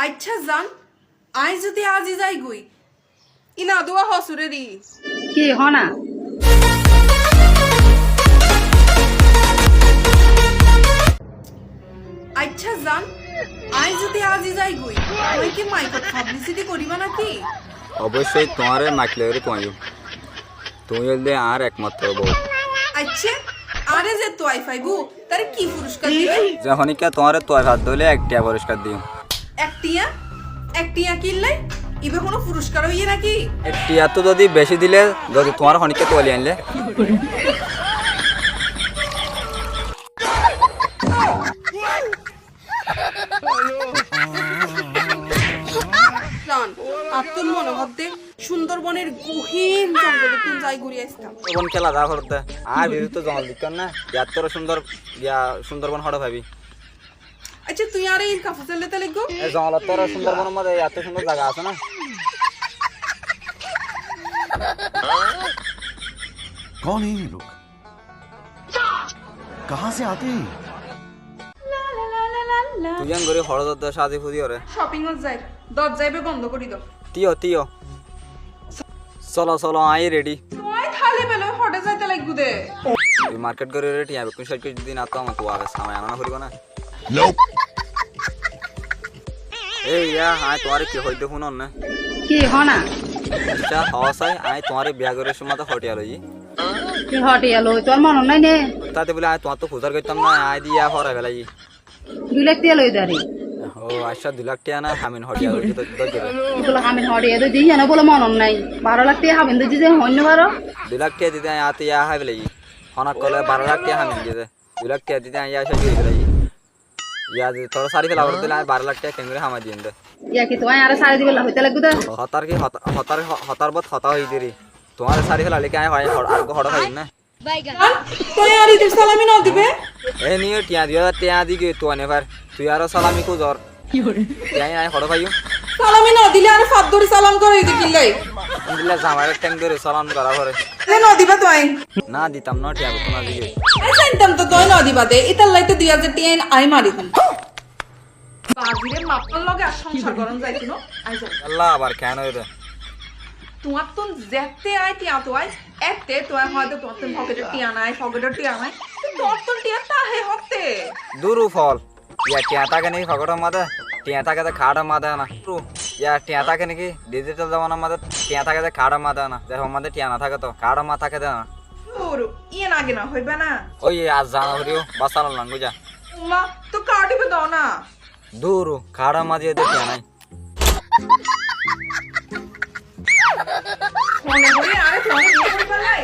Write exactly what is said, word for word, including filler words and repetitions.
Aiccá zan, aññí zodi azi zaigói, ina duwa hosúreri. Ki hona? Aiccá zan, aññí zodi azi zaigói, tuñí ki maikot publicity goríba náki? Oboicói tuáñre maik loiyóre tuáñiyum. Tuñí óilde añár ekmatro bou. Aiccá, añáre ze tuai faibó, tare ki furuskar dibe? Ze honíkka tuáñre tuai faddé óile ek thiañ furuskar diyum. Ek thiañ? Ek thiañ killai? Iba hono furuskar óiye náki? Ek thiañttú zodi beci dile, zodi tuáñre honíkka tuali ainle. Zan, añáttu mone hoódde Sundorbonor gohín zongolottún zai gúri aistam. Bon kela za hoódde? Añár biruttú zongol deikkós na, yattóre sundor, ya Sundorbon hoçé faibi? Aiccá, tuñí añáre in kafa selde tele gó? E zongolottóre Sundorbonor mazé yattóre sundor zaga asé na? कौन है ये लोग? कहाँ से आते हैं? Tui yían gorí hoçé zodde sázi fúzi ore? Shopping ot zair. Dorza iba bondo gorí do. Tíyo, tíyo. Solo, solo, aññí ready. Tuáñí táli beloi hoçé zaite laiggó de. Tui market gorí ore thiañ bekkún cóic gorí din, ar to añáttu wafes kamai ana no foribó na. Ei, ya, aññí tuáñre ki hoóidde fúnonné? Ki hona? Accá, hoó sai, aññí tuáñre biya gorí somót hotiya loiyí. Ki hotiya loi, tuáñr monot nái né? Tate bóli aññí tuáñttu fusár goittám na, aññí de yá forai felaiyí. Dui lak tiya loi dari. Ó, accá, dui lak tiya na, hamin hotiya loi dóijje de. Bóle hamin hotiya dóijje, yían ó bóle monot nái. Baró lak tiya hamin dóijje ze hoóin no faro. Dui lak tiya dite aññí ate yá hái felaiyí. Honak kole baró lak tiya hamin diyé de. Dui lak tiya dite aññí yá cóic gorí felaiyí. Yá, zodi toré sári fela fore de óile aññí baró lak tiya keéngorí hamai diyum de. Yá ki tuáñí añáre sári dibálla hoité laiggó de? Hotár ki, hot-, hotár, hotár bóut hotá hoiyí deri. Tuáñre sári felailé ki aññí hoi-, hor-, argó hoçé faiyum né? Zan, tuñí añáre ídor salami no dibe? E niyo, thiañ dui házar thiañ di giyói tuáñi far. Tui aró salami kuzor. Thiañ aññí hoçé faiyum? Salami no dile añáre fat dóri salam goró de killai? Alhamdulillah, zamairé théng dóri salam gorá fore. Añáre no diba tuñí? Na, ditam no, thiañ bekkún azi giyói. Aññí zaintam to tuñí no diba de, ítalla to dui házar thiañ aññí mari dim. Bazire mafar loge ar songsar gorón zaito no, aññí zai. Yalla, abar keén óiye de? Tuáñttún zette aññí thiañ tuai, ette tuáñí hoó de tuáñttún foketor thiañ nái, foketor thiañ nái. Te tuáñttún thiañ táke hotte? Duru fol. Yá thiañ táke né ki foketor mazé? Thiañ táke de kardor mazé na. Yá thiañ táke né ki digital zomanar mazé? Thiañ táke de kardor mazé na. Ze hon mazé thiañ no táke to, kardor mazé táke de na. Duru, iyan age no hoiba na. Ói, ar zana foribó, bas salon langu za. Umma, to kard iba do na. Duru, kardor mazé de thiañ nái.